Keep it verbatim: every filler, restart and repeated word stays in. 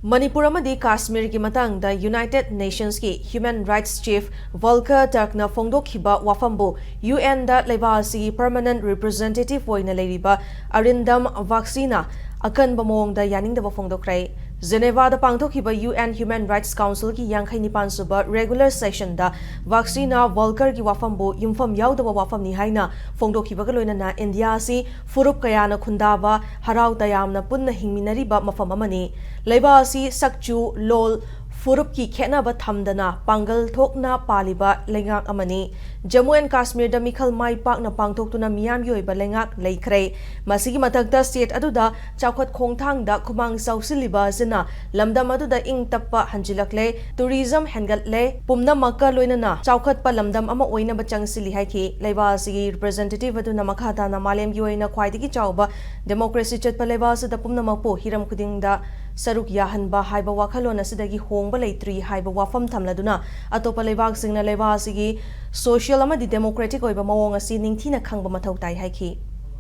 ꯃꯅꯤꯄꯨꯔ ꯑꯃꯗꯤ ꯀꯥꯁꯃꯤꯔꯒꯤ ꯃꯇꯥꯡꯗ United Nations ꯀꯤ Human Rights Chief Volker Turk ꯅ ꯐꯣꯡꯗꯣꯛꯈꯤꯕ ꯋꯥꯐꯝꯕꯨ U N ꯗ ꯂꯩꯕꯥꯛ ꯑꯁꯤꯒꯤ permanent representative ꯑꯣꯏꯅ ꯂꯩꯔꯤꯕ ꯑꯔꯤꯟꯗꯝ ꯕꯥꯒꯆꯤꯅ ꯑꯀꯟꯕ ꯃꯑꯣꯡꯗ ꯌꯥꯅꯤꯡꯗꯕ ꯐꯣꯡꯗꯣꯛꯈ꯭ꯔꯦ꯫ ꯖꯦꯅꯦꯚꯥꯗ ꯄꯥꯡꯊꯣꯛꯈꯤꯕ U N Human Rights Council ꯒꯤ ꯌꯥꯡꯈꯩ ꯅꯤꯄꯥꯟ ꯁꯨꯕ regular session ꯗ ꯕꯥꯒꯆꯤꯅ ꯚꯣꯜꯀꯔꯒꯤ ꯋꯥꯐꯝꯕꯨ ꯌꯨꯝꯐꯝ ꯌꯥꯎꯗꯕ ꯋꯥꯐꯝꯅꯤ ꯍꯥꯏꯅ ꯐꯣꯡꯗꯣꯛꯈꯤꯕꯒ ꯂꯣꯏꯅꯅ ꯏꯟꯗꯤꯌꯥ ꯑꯁꯤ ꯐꯨꯔꯨꯞ ꯀꯌꯥꯅ ꯈꯨꯟꯗꯥꯕ, ꯍꯔꯥꯎ ꯇꯌꯥꯝꯅ ꯄꯨꯟꯅ ꯍꯤꯡꯃꯤꯟꯅꯔꯤꯕ ꯃꯐꯝ ꯑꯃꯅꯤ꯫ ꯂꯩꯕꯥꯛ ꯑꯁꯤ ꯁꯛꯆꯨ, ꯂꯣꯜ, ꯐꯨꯔꯨꯞꯀꯤ ꯈꯦꯠꯅꯕ ꯊꯝꯗꯅ ꯄꯥꯡꯒꯜ ꯊꯣꯛꯅ ꯄꯥꯜꯂꯤꯕ ꯂꯩꯉꯥꯛ ꯑꯃꯅꯤ꯫ ꯖꯝꯃꯨ ꯑꯦꯟ ꯀꯥꯁꯃꯤꯔꯗ ꯃꯤꯈꯜ ꯃꯥꯏ ꯄꯥꯛꯅ ꯄꯥꯡꯊꯣꯛꯇꯨꯅ ꯃꯤꯌꯥꯝꯒꯤ ꯑꯣꯏꯕ ꯂꯩꯉꯥꯛ ꯂꯩꯈ꯭ꯔꯦ꯫ ꯃꯁꯤꯒꯤ ꯃꯊꯛꯇ state ꯑꯗꯨꯗ ꯆꯥꯎꯈꯠ ꯈꯣꯡꯊꯥꯡꯗ ꯈꯨꯃꯥꯡ ꯆꯥꯎꯁꯤꯜꯂꯤꯕ ꯑꯁꯤꯅ ꯂꯝꯗꯝ ꯑꯗꯨꯗ ꯏꯪ ꯇꯞꯄ ꯍꯟꯖꯤꯜꯂꯛꯂꯦ, tourism ꯍꯦꯟꯒꯠꯂꯦ, ꯄꯨꯝꯅꯃꯛꯀ ꯂꯣꯏꯅꯅ ꯆꯥꯎꯈꯠꯄ ꯂꯝꯗꯝ ꯑꯃ ꯑꯣꯏꯅꯕ ꯆꯪꯁꯤꯜꯂꯤ ꯍꯥꯏꯈꯤ꯫ ꯂꯩꯕꯥꯛ ꯑꯁꯤꯒꯤ representative ꯑꯗꯨꯅ ꯃꯈꯥ ꯇꯥꯅ ꯃꯥꯂꯦꯝꯒꯤ ꯑꯣꯏꯅ ꯈ꯭ꯋꯥꯏꯗꯒꯤ ꯆꯥꯎꯕ democracy ꯆꯠꯄ ꯂꯩꯕꯥꯛ ꯑꯁꯤꯗ ꯄꯨꯝꯅꯃꯛꯄꯨ ꯍꯤꯔꯝ ꯈꯨꯗꯤꯡꯗ ꯁꯔꯨꯛ ꯌꯥꯍꯟꯕ ꯍꯥꯏꯕ ꯋꯥꯈꯜꯂꯣꯟ ꯑꯁꯤꯗꯒꯤ ꯍꯣꯡꯕ ꯂꯩꯇ꯭ꯔꯤ ꯍꯥꯏꯕ ꯋꯥꯐꯝ ꯊꯝꯂꯗꯨꯅ ꯑꯇꯣꯞꯄ ꯂꯩꯕꯥꯛꯁꯤꯡꯅ ꯂꯩꯕꯥꯛ ꯑꯁꯤꯒꯤ social ꯑꯃꯗꯤ democratic ꯑꯣꯏꯕ ꯃꯑꯣꯡ ꯑꯁꯤ ꯅꯤꯡꯊꯤꯅ ꯈꯪꯕ ꯃꯊꯧ ꯇꯥꯏ ꯍꯥꯏꯈꯤ꯫